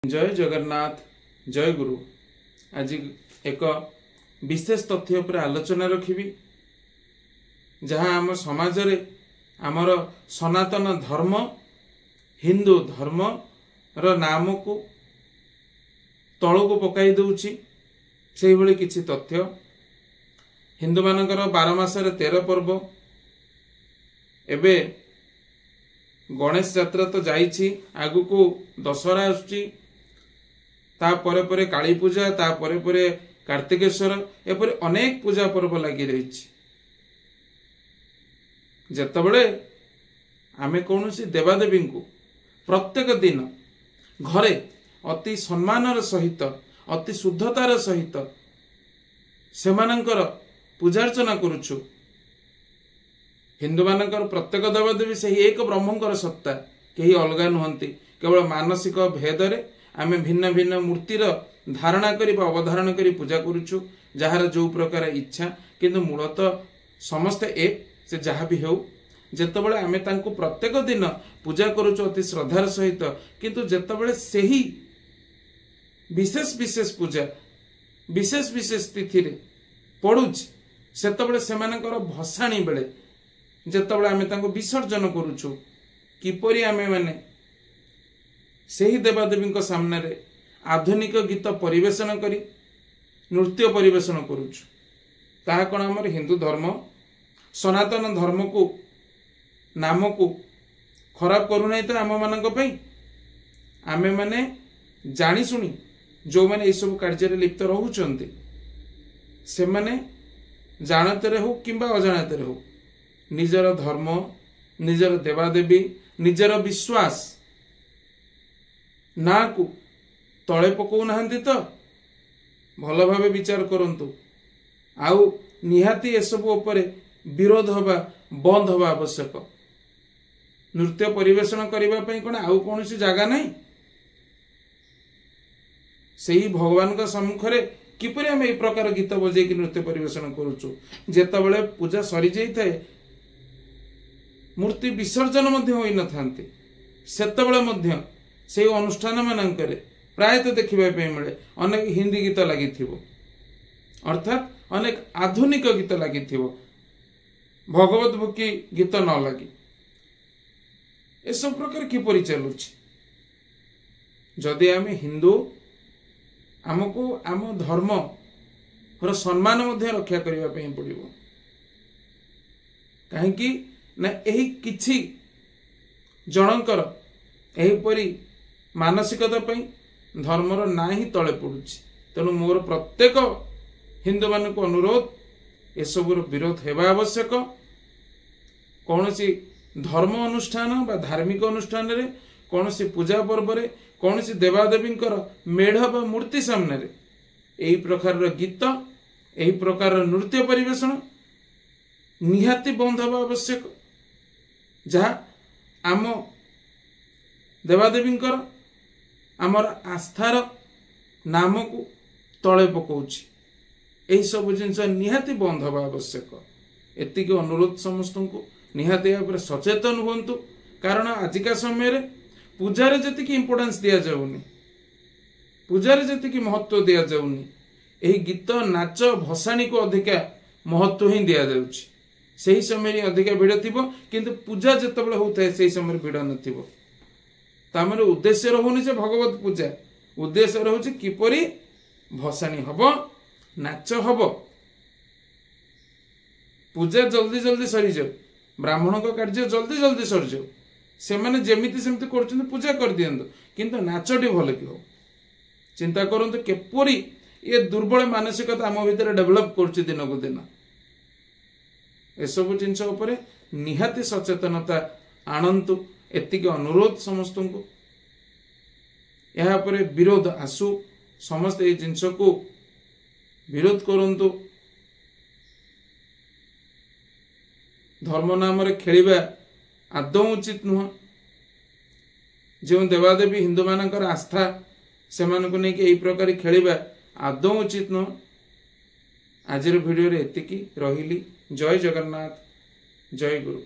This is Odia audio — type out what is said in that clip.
ଜୟ ଜଗନ୍ନାଥ, ଜୟ ଗୁରୁ। ଆଜି ଏକ ବିଶେଷ ତଥ୍ୟ ଉପରେ ଆଲୋଚନା ରଖିବି, ଯାହା ଆମ ସମାଜରେ ଆମର ସନାତନ ଧର୍ମ, ହିନ୍ଦୁ ଧର୍ମର ନାମକୁ ତଳକୁ ପକାଇ ଦେଉଛି। ସେଇଭଳି କିଛି ତଥ୍ୟ। ହିନ୍ଦୁମାନଙ୍କର 12 ମାସରେ 13 ପର୍ବ। ଏବେ ଗଣେଶ ଯାତ୍ରା ତ ଯାଇଛି, ଆଗକୁ ଦଶହରା ଆସୁଛି, ତାପରେ ପରେ କାଳୀ ପୂଜା, ତାପରେ ପରେ କାର୍ତ୍ତିକେଶ୍ୱର, ଏପରି ଅନେକ ପୂଜା ପର୍ବ ଲାଗି ରହିଛି। ଯେତେବେଳେ ଆମେ କୌଣସି ଦେବାଦେବୀଙ୍କୁ ପ୍ରତ୍ୟେକ ଦିନ ଘରେ ଅତି ସମ୍ମାନର ସହିତ, ଅତି ଶୁଦ୍ଧତାର ସହିତ ସେମାନଙ୍କର ପୂଜାର୍ଚ୍ଚନା କରୁଛୁ, ହିନ୍ଦୁମାନଙ୍କର ପ୍ରତ୍ୟେକ ଦେବାଦେବୀ ସେହି ଏକ ବ୍ରହ୍ମଙ୍କର ସତ୍ତା, କେହି ଅଲଗା ନୁହନ୍ତି। କେବଳ ମାନସିକ ଭେଦରେ ଆମେ ଭିନ୍ନ ଭିନ୍ନ ମୂର୍ତ୍ତିର ଧାରଣା କରି ବା ଅବଧାରଣ କରି ପୂଜା କରୁଛୁ, ଯାହାର ଯୋଉ ପ୍ରକାର ଇଚ୍ଛା। କିନ୍ତୁ ମୂଳତଃ ସମସ୍ତେ ଏକ, ସେ ଯାହା ବି ହେଉ। ଯେତେବେଳେ ଆମେ ତାଙ୍କୁ ପ୍ରତ୍ୟେକ ଦିନ ପୂଜା କରୁଛୁ ଅତି ଶ୍ରଦ୍ଧାର ସହିତ, କିନ୍ତୁ ଯେତେବେଳେ ସେହି ବିଶେଷ ବିଶେଷ ପୂଜା ବିଶେଷ ବିଶେଷ ତିଥିରେ ପଡୁଛି, ସେତେବେଳେ ସେମାନଙ୍କର ଭସାଣି ବେଳେ ଯେତେବେଳେ ଆମେ ତାଙ୍କୁ ବିସର୍ଜନ କରୁଛୁ, କିପରି ଆମେମାନେ ସେହି ଦେବାଦେବୀଙ୍କ ସାମ୍ନାରେ ଆଧୁନିକ ଗୀତ ପରିବେଷଣ କରି ନୃତ୍ୟ ପରିବେଷଣ କରୁଛୁ, ତାହା କ'ଣ ଆମର ହିନ୍ଦୁ ଧର୍ମ, ସନାତନ ଧର୍ମକୁ, ନାମକୁ ଖରାପ କରୁନାହିଁ ତ ଆମମାନଙ୍କ ପାଇଁ? ଆମେମାନେ ଜାଣିଶୁଣି ଯେଉଁମାନେ ଏଇସବୁ କାର୍ଯ୍ୟରେ ଲିପ୍ତ ରହୁଛନ୍ତି, ସେମାନେ ଜାଣତରେ ହଉ କିମ୍ବା ଅଜାଣତରେ ହଉ, ନିଜର ଧର୍ମ, ନିଜର ଦେବାଦେବୀ, ନିଜର ବିଶ୍ୱାସ ନାଁକୁ ତଳେ ପକାଉନାହାନ୍ତି ତ? ଭଲ ଭାବେ ବିଚାର କରନ୍ତୁ। ଆଉ ନିହାତି ଏସବୁ ଉପରେ ବିରୋଧ ହେବା, ବନ୍ଦ ହେବା ଆବଶ୍ୟକ। ନୃତ୍ୟ ପରିବେଷଣ କରିବା ପାଇଁ କ'ଣ ଆଉ କୌଣସି ଜାଗା ନାହିଁ? ସେଇ ଭଗବାନଙ୍କ ସମ୍ମୁଖରେ କିପରି ଆମେ ଏଇ ପ୍ରକାର ଗୀତ ବଜେଇକି ନୃତ୍ୟ ପରିବେଷଣ କରୁଛୁ? ଯେତେବେଳେ ପୂଜା ସରିଯାଇଥାଏ, ମୂର୍ତ୍ତି ବିସର୍ଜନ ମଧ୍ୟ ହୋଇନଥାନ୍ତି, ସେତେବେଳେ ମଧ୍ୟ ସେଇ ଅନୁଷ୍ଠାନ ମାନଙ୍କରେ ପ୍ରାୟତଃ ଦେଖିବା ପାଇଁ ମିଳେ ଅନେକ ହିନ୍ଦୀ ଗୀତ ଲାଗିଥିବ, ଅର୍ଥାତ୍ ଅନେକ ଆଧୁନିକ ଗୀତ ଲାଗିଥିବ, ଭଗବତ ଭକ୍ତି ଗୀତ ନ ଲାଗି। ଏସବୁ ପ୍ରକାର କିପରି ଚାଲୁଛି? ଯଦି ଆମେ ହିନ୍ଦୁ, ଆମକୁ ଆମ ଧର୍ମର ସମ୍ମାନ ମଧ୍ୟ ରକ୍ଷା କରିବା ପାଇଁ ପଡ଼ିବ। କାହିଁକି ନା ଏହି କିଛି ଜଣଙ୍କର ଏହିପରି ମାନସିକତା ପାଇଁ ଧର୍ମର ନାଁ ହିଁ ତଳେ ପଡୁଛି। ତେଣୁ ମୋର ପ୍ରତ୍ୟେକ ହିନ୍ଦୁମାନଙ୍କୁ ଅନୁରୋଧ, ଏସବୁର ବିରୋଧ ହେବା ଆବଶ୍ୟକ। କୌଣସି ଧର୍ମ ଅନୁଷ୍ଠାନ ବା ଧାର୍ମିକ ଅନୁଷ୍ଠାନରେ, କୌଣସି ପୂଜା ପର୍ବରେ, କୌଣସି ଦେବାଦେବୀଙ୍କର ମେଢ ବା ମୂର୍ତ୍ତି ସାମ୍ନାରେ ଏହି ପ୍ରକାରର ଗୀତ, ଏହି ପ୍ରକାରର ନୃତ୍ୟ ପରିବେଷଣ ନିହାତି ବନ୍ଦ ହେବା ଆବଶ୍ୟକ, ଯାହା ଆମ ଦେବାଦେବୀଙ୍କର, ଆମର ଆସ୍ଥାର ନାମକୁ ତଳେ ପକାଉଛି। ଏହିସବୁ ଜିନିଷ ନିହାତି ବନ୍ଦ ହେବା ଆବଶ୍ୟକ। ଏତିକି ଅନୁରୋଧ ସମସ୍ତଙ୍କୁ, ନିହାତି ଭାବରେ ସଚେତନ ହୁଅନ୍ତୁ। କାରଣ ଆଜିକା ସମୟରେ ପୂଜାରେ ଯେତିକି ଇମ୍ପୋର୍ଟାନ୍ସ ଦିଆଯାଉନି, ପୂଜାରେ ଯେତିକି ମହତ୍ଵ ଦିଆଯାଉନି, ଏହି ଗୀତ, ନାଚ, ଭସାଣିକୁ ଅଧିକା ମହତ୍ଵ ହିଁ ଦିଆଯାଉଛି। ସେହି ସମୟରେ ଅଧିକା ଭିଡ଼ ଥିବ, କିନ୍ତୁ ପୂଜା ଯେତେବେଳେ ହଉଥାଏ ସେହି ସମୟରେ ଭିଡ଼ ନଥିବ। ତାମାନେ ଉଦ୍ଦେଶ୍ୟ ରହୁନି ଯେ ଭଗବତ ପୂଜା, ଉଦ୍ଦେଶ୍ୟ ରହୁଛି କିପରି ଭସାଣି ହବ, ନାଚ ହବ, ପୂଜା ଜଲ୍ଦି ଜଲ୍ଦି ସରିଯାଉ, ବ୍ରାହ୍ମଣଙ୍କ କାର୍ଯ୍ୟ ଜଲ୍ଦି ଜଲ୍ଦି ସରିଯାଉ, ସେମାନେ ଯେମିତି ସେମିତି କରୁଛନ୍ତି ପୂଜା କରିଦିଅନ୍ତୁ, କିନ୍ତୁ ନାଚଟି ଭଲ କି ହଉ। ଚିନ୍ତା କରନ୍ତୁ କିପରି ଏ ଦୁର୍ବଳ ମାନସିକତା ଆମ ଭିତରେ ଡେଭଲପ କରୁଛି ଦିନକୁ ଦିନ। ଏସବୁ ଜିନିଷ ଉପରେ ନିହାତି ସଚେତନତା ଆଣନ୍ତୁ, ଏତିକି ଅନୁରୋଧ ସମସ୍ତଙ୍କୁ। ଏହା ଉପରେ ବିରୋଧ ଆସୁ, ସମସ୍ତେ ଏଇ ଜିନିଷକୁ ବିରୋଧ କରନ୍ତୁ। ଧର୍ମ ନାମରେ ଖେଳିବା ଆଦୌ ଉଚିତ ନୁହଁ। ଯେଉଁ ଦେବାଦେବୀ ହିନ୍ଦୁମାନଙ୍କର ଆସ୍ଥା, ସେମାନଙ୍କୁ ନେଇକି ଏହି ପ୍ରକାର ଖେଳିବା ଆଦୌ ଉଚିତ ନୁହଁ। ଆଜିର ଭିଡ଼ିଓରେ ଏତିକି ରହିଲି। ଜୟ ଜଗନ୍ନାଥ, ଜୟ ଗୁରୁ।